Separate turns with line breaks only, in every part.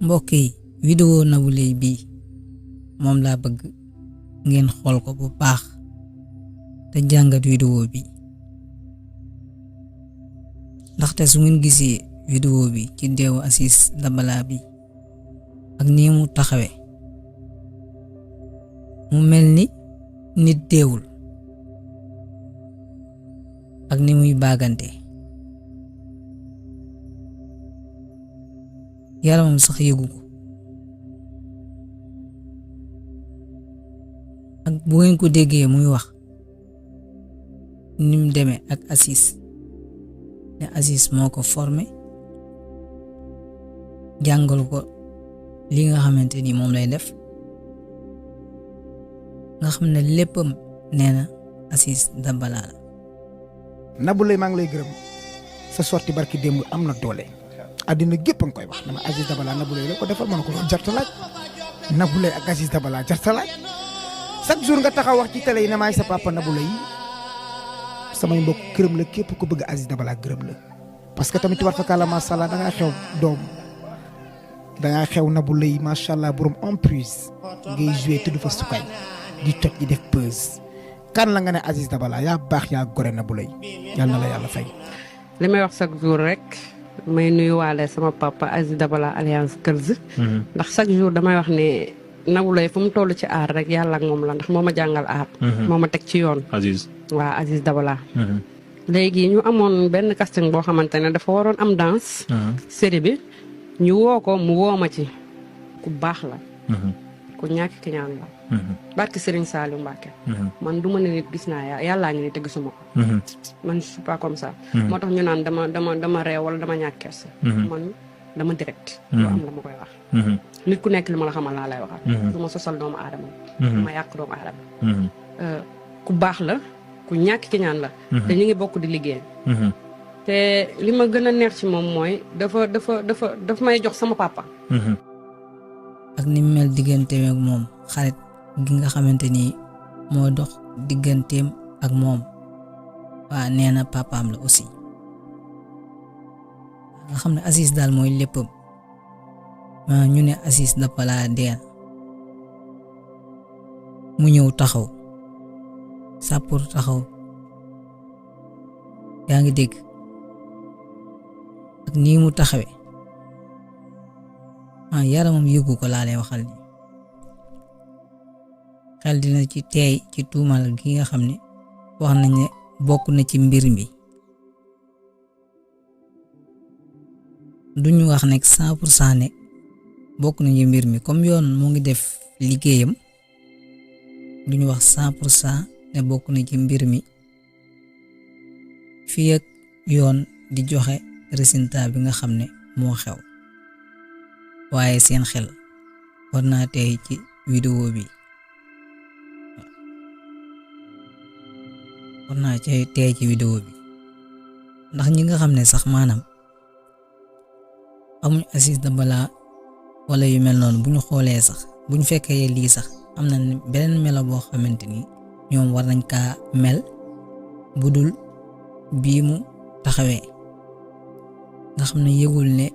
mbokk yi vidéo Nabou Leye bii moom laa bëgg ngeen xool ko bu baax te jàngat vidéo bi ndaxte su ngeen gisee vidéo bi ci deewu Aziz Dabala bi ak nii mu taxawe mu mel ni nit deewul ak ni muy baagante yaramam sax yëgu ko ak bu ngeen ko déggee muy wax ni mu demee ak Aziz ne Aziz moo ko formé jàngal ko li nga xamante ni moom lay def nga xam ne léppam nee na Aziz Dabala la.
Nabou Leye maa ngi lay gërëm sa sorti barki démb am na doole àddina gépp a ngi koy wax dama Aziz Dabala Nabou Leye la ko defal ma ne ko jarta laaj Nabou Leye ak Aziz Dabala jarta laaj chaque jour nga taxaw wax ci télé yi ne maay sa papa Nabou Leye samay mbokk gërëm la képp ku bëgg Aziz Dabala gërëm la parce que tamit war fakala macha allah da ngaa xew doom da ngaa xew Nabou Leye macha allah borom en plus ngay joué tudd fa sukay di toj di def buzz kan la nga ne Aziz Dabala yaa baax yaa gore Nabou Leye yàlla na la yàlla fay.
li may wax chaque jour rek may nuyuwaale sama papa Aziz Dabala alliance Kërz. ndax chaque jour damay wax ne Nabou Leye fu mu toll ci aar rek yàlla ak moom la ndax moo ma jàngal aar. moo ma teg ci yoon.
Aziz
waa Aziz Dabala. léegi ñu amoon benn casting boo xamante ne dafa waroon am danse. série bi ñu woo ko mu woo ma ci ku baax la. ku ñàkk ki ñaan la. barki Serigne Saliou Mbacké. man du ma ne nit gis naa yàllaa ngi ni te gisuma ko. man je suis pas comme ça. moo tax ñu naan dama réew wala dama ñàkk kersa. man dama direct. lu am la ma koy wax. nit ku nekk li ma la xamal laa lay waxal. du ma sosal doomu aadama. du ma yàq doomu aadama. ku baax la ku ñàkk ki ñaan la. te ñu ngi bokk di liggéey. te li ma gën a neex ci moom mooy dafa may jox sama papa.
ak ni mu mel digganteem ak moom xarit gi nga xamante ni moo dox digganteem ak moom waa nee na papaam la aussi nga xam ne Aziz daal mooy léppam ñu ne Aziz Dabala dee mu ñëw taxaw sàppur taxaw yaa ngi dégg ak nii mu taxawe yaramam yëgu ko laa lay waxal ni xel dina ci teey ci tuumal gi nga xam ne wax nañ ne bokk na ci mbir mi duñu wax nekk 100% ne bokk na ci mbir mi comme yoon mu ngi def liggéeyam duñu wax 100% ne bokk na ci mbir mi fii ak yoon di joxe résultat bi nga xam ne moo xew waaye seen xel war naa tey ci vidéo bi war naa tey ci vidéo bi ndax ñi nga xam ne sax maanaam amuñ Aziz Dabala wala yu mel noonu bu ñu xoolee sax bu ñu fekkee lii sax am na beneen melo boo xamante ni ñoom war nañ kaa mel budul bii mu taxawee nga xam ne yëgul ne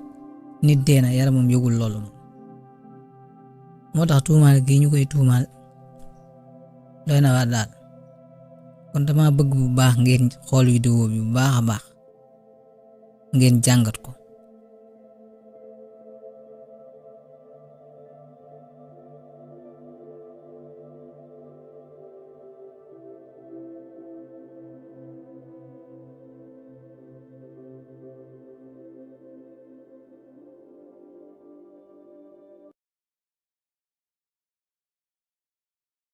nit dee na yaramam yëgul loolu moo tax tuumaal gi ñu koy tuumaal doy na waar daal kon dama bëgg bu baax ngeen xool vidéo bi bu baax a baax ngeen jàngat ko